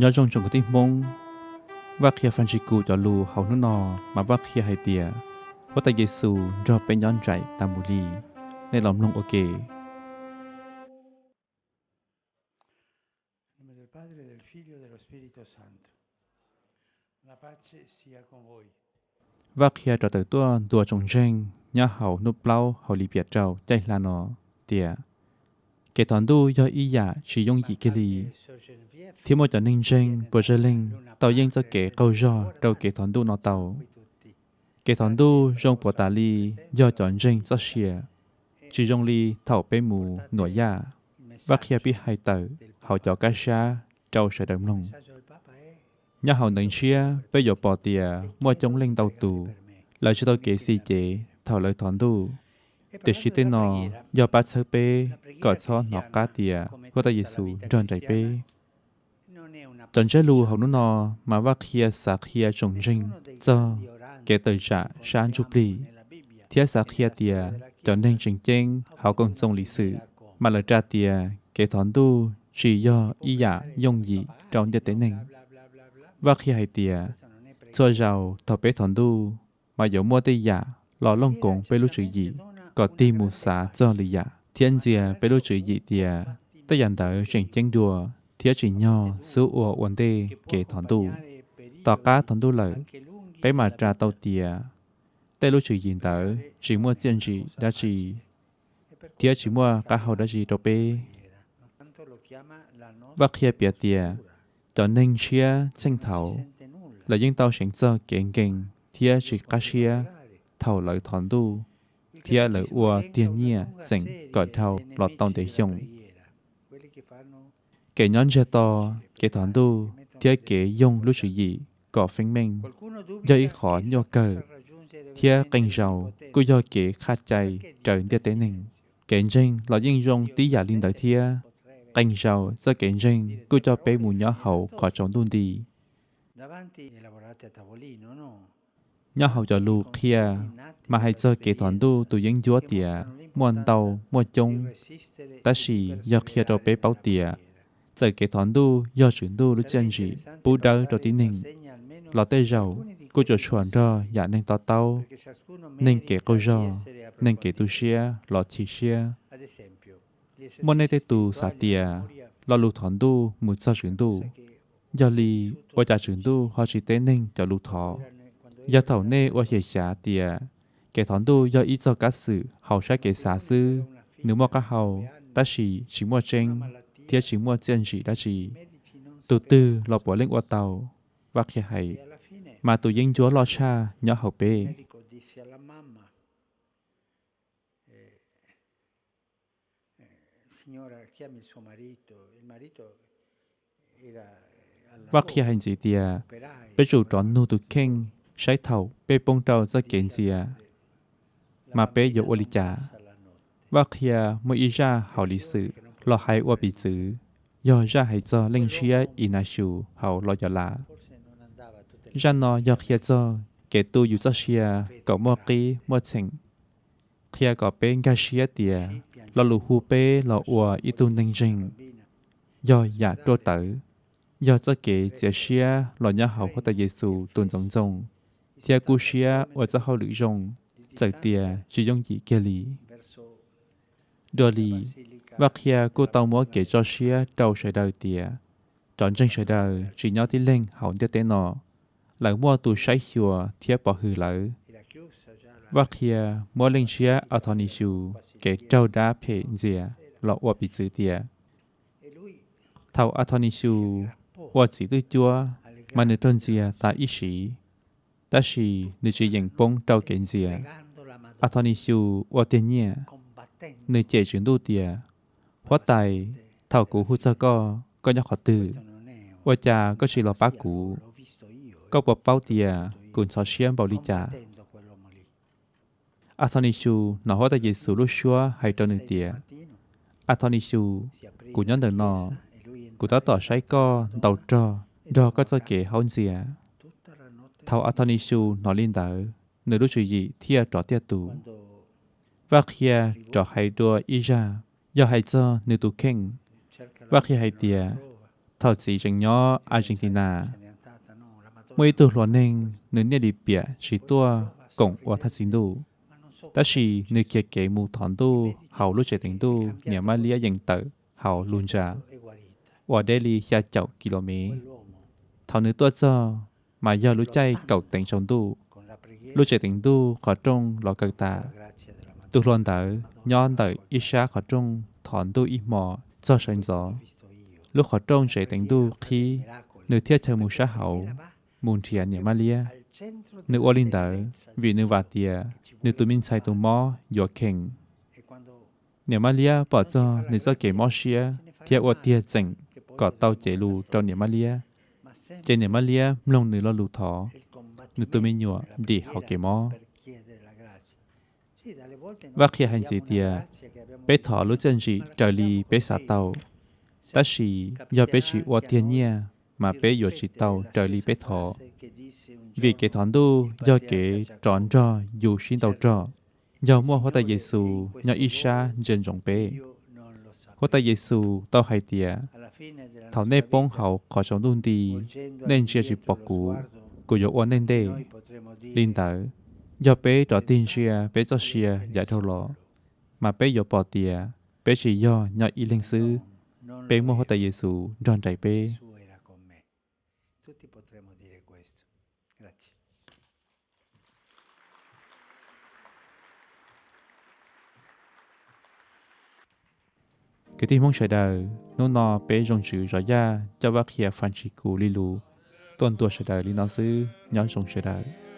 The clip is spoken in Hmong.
Nyob zoo tsoom kwv tij Hmoob, Vaj Qhia Fas Ntshis Kus cov lus hauv hnub no mas Vaj Qhia hais tias Huab Tais Yes Xus nrog peb nyob nraim tas mus li. Nej los mloog ua ke. Vaj Qhia rov tawm tuaj ntuas tsoom ntseeg nyob hauv hnub plaub hauv Lis Piam Rau caij hla no tias kev thov Ntuj yog ib yam tsis yooj yim kiag li, thiab muaj cov neeg ntseeg puas tsawg leej tau yeej txoj kev qaug zog rau kev thov Ntuj no tau. Kev thov Ntuj zoo puas tas li yog cov ntseeg txoj sia, tsis zoo li thaum peb mus nuam yaj. Vaj Qhia pib hais tawm hauv cov kab sab rau sawv daws mloog. Nyob hauv Ntawv Ntshiab peb yuav pom tias muaj coob leej ntau tus, lawv tsis tau kev xis cev thaum lawv thov Ntuj. Tiam sis tej no yog pab txhawb peb kom txhob hnov qab tias Huab Tais Yes Xus nrog nraim peb. Cov ntsiab lus hauv hnub no mas Vaj Qhia xav qhia tsoom ntseeg txog kev tawm tsam sab ntsuj plig, thiab xav qhia tias cov neeg tseem ceeb hauv Koom Txoos Lis Xwm mas lawv ras tias kev thov Ntuj tsis yog ib yam yooj yim rau ntiaj teb neeg. Vaj Qhia hais tias txhua zaus thaum peb thov Ntuj mas yuav muaj tej yam los looj koov peb lub tswv yim kom tig mus xav txog lwm yam, thiab ntxias peb lub tswv yim tias tej yam ntawd tseem ceeb dua thiab tsim nyog xub ua ua ntej kev thov Ntuj. Tom qab thov Ntuj lawm, peb mam ras tau tias tej lub tswv yim ntawd tsis muaj txiaj ntsim dab tsi thiab tsis muaj qab hau dab tsi rau peb. Vaj Qhia piav tias cov neeg ntshiab txheej thaud, lawv yeej tau seev txog kev nkees thiab tsis qab siab thaum lawv thov Ntuj, thiab lawv ua tiag nyiaj txeem kom dhau los tau ntev xyoo. Kev nyob ntsiag to, kev thov Ntuj thiab kev yoog lub tswv yim kom feeb meej yog ib qhov nyuaj kawg, thiab qee zaus kuj yog kev qhaj cai raws ntiaj teb neeg. Kev ntseeg los yeej zoo tib yam li ntawd thiab. Qee zaus txoj kev ntseeg kuj coj peb mus nyob hauv qhov tsaus ntuj nti. Nyob hauv cov lus qhia mas hais txog kev thov Ntuj tus yeeb ncuab tias muaj ntau muaj coob, tab sis yog qhia rau peb paub tias txawm kev thov Ntuj yog Tswv Ntuj lub txiaj ntsim pub dawb rau tib neeg los tej zaum kuj tsuas tshuam nrog yam neeg to taub, neeg kev qaug zog, neeg kev tu siab los chim siab. Muaj nej tej tus xav tias lo lus thov Ntuj mus txog Tswv Ntuj, yog li ua cas Tswv Ntuj ho tsis teb neeg cov lus thov? Yog thaum nej ua xyem xyav tias kev thov Ntuj yog ib txog kab xwm hauv sab kev xav xwb, nws muaj qab hau tab sis tsis muaj tseeb thiab tsis muaj txiaj ntsim dab tsi, tus twg los puav leej ua tau. Vaj Qhia hais, mas tus yeeb ncuab loj tshaj nyob hauv peb. Vaj Qhia hais ntxiv tias peb tsum rov nug tus kheej saib thaum peb poob rau txoj kev ntxias mas peb yuav ua li cas. Vaj Qhia muaj ib zaj hauv Lis Xwm los hais ua piv txwv, yog zaj hais txog Leej Ntshiab Is Nas Xyus hauv Los Yos Las. Zaj no yog qhia txog kev tu yus txoj sia kom muaj qib muaj txheem, qhia kom peb nkag siab tias lo lus hu peb los ua ib tug neeg ntseeg yog yam ruaj tawv, yog txoj kev txiav siab los nyob hauv Huab Tais Yes Xus tus ntxoov ntxoo thiab kub siab ua txoj hauj lwm zoo txawm tias tsis yooj yim kiag li. Dua li, Vaj Qhia kuj tau muab kev tso siab rau sawv daws tias cov ntseeg sawv daws tsis nyob tib leeg hauv ntiaj teb no, lawv muaj tus saib xyuas thiab pov hwm lawv. Vaj Qhia muab Leej Ntshiab As Thos Nis Xyus kev raug dab phem ntxias los ua piv txwv tias thaum As Thos Nis Xyus ua Txiv Twj Cuab mas nws raug ntxias tas ib sim, tab sis nws tsis yeem poob rau kev ntxias. As Thos Nis Xyus ua tiag nyiaj, nws cem Tswv Ntuj tias Huab Tais, thaum kuv hu txog koj, koj nyob qhov twg? Ua cas koj tsis los pab kuv? Koj puas paub tias kuv ntxhov siab npaum li cas? As Thos Nis Xyus hnov Huab Tais Yes Xus lub suab hais rau nws tias As Thos Nis Xyus, kuv nyob ntawm no, kuv tab tom saib koj ntaus rog nrog koj txoj kev haub ntxias. Thaum As Thos Nis Xyus hnov li ntawd, nws lub tswv yim thiaj rov tiaj tus. Vaj Qhia rov hais dua ib zaj, yog hais txog nws tus kheej. Vaj Qhia hais tias Thaum txiv tseem nyob Argentina, muaj ib tug hluas neeg nws niaj dim piam tsis tuaj koom ua Thaj Txi Ntuj, tab sis nws khiav kev mus thov Ntuj hauv lub tsev teev Ntuj Niam Mab Liab yeem tawm hauv lub ntsa uas deb li xya caum ki lo mev. Thaum nws tuaj txog, mas yog lub caij kaum teev tsaus ntuj. Lub tsev teev Ntuj qhov rooj los kaw tas. Tus hluas ntawd nyob ntawm ib sab qhov rooj thov Ntuj ib hmos txog sawv ntxov. Lub qhov rooj tsev teev Ntuj qhib, nws thiaj chaws mus sab hauv, mus nrhiav Niam Mab Liab. Nws ua li ntawd vim nws vam tias nws tus me ntxhais tus mob yuav khees. Niam Mab Liab pom txog nws txoj kev mob siab thiab ua tiag tseem kom tau cev lus rau Niam Mab Liab, ces Niam Mab Liab mloog nws lo lus thov. Nws tus me nyuam dim hauv kev mob. Vaj Qhia hais ntxiv tias, peb thov lub txiaj ntsim raws li peb xav tau, tab sis yog peb tsis ua tiag nyiaj, mas peb yuav tsis tau raws li peb thov. Vim kev thov Ntuj yog kev rov nrog yus sib ntaus rog. Yog muaj Huab Tais Yes Xus nyob ib sab ntsia ntsoov peb. Huab Tais Yes Xus tau hais tias, thaum nej poob hauv qhov tsaus ntuj nti, nej ntsia tsis pom kuv, kuv yuav ua nej ntej. Li ntawd, yog peb rov tig ntsia peb txoj sia yav dhau los, mas peb yuav pom tias peb tsis yog nyob ib leeg xwb, peb muaj Huab Tais Yes Xus nrog nraim peb. Kwv tij Hmoob sawv daws, hnub no peb Zoo Tswv Zov Yaj coj Vaj Qhia Fas Ntshis Kus li lus tuaj ntuas sawv daws li no xwb, nyob zoo sawv daws.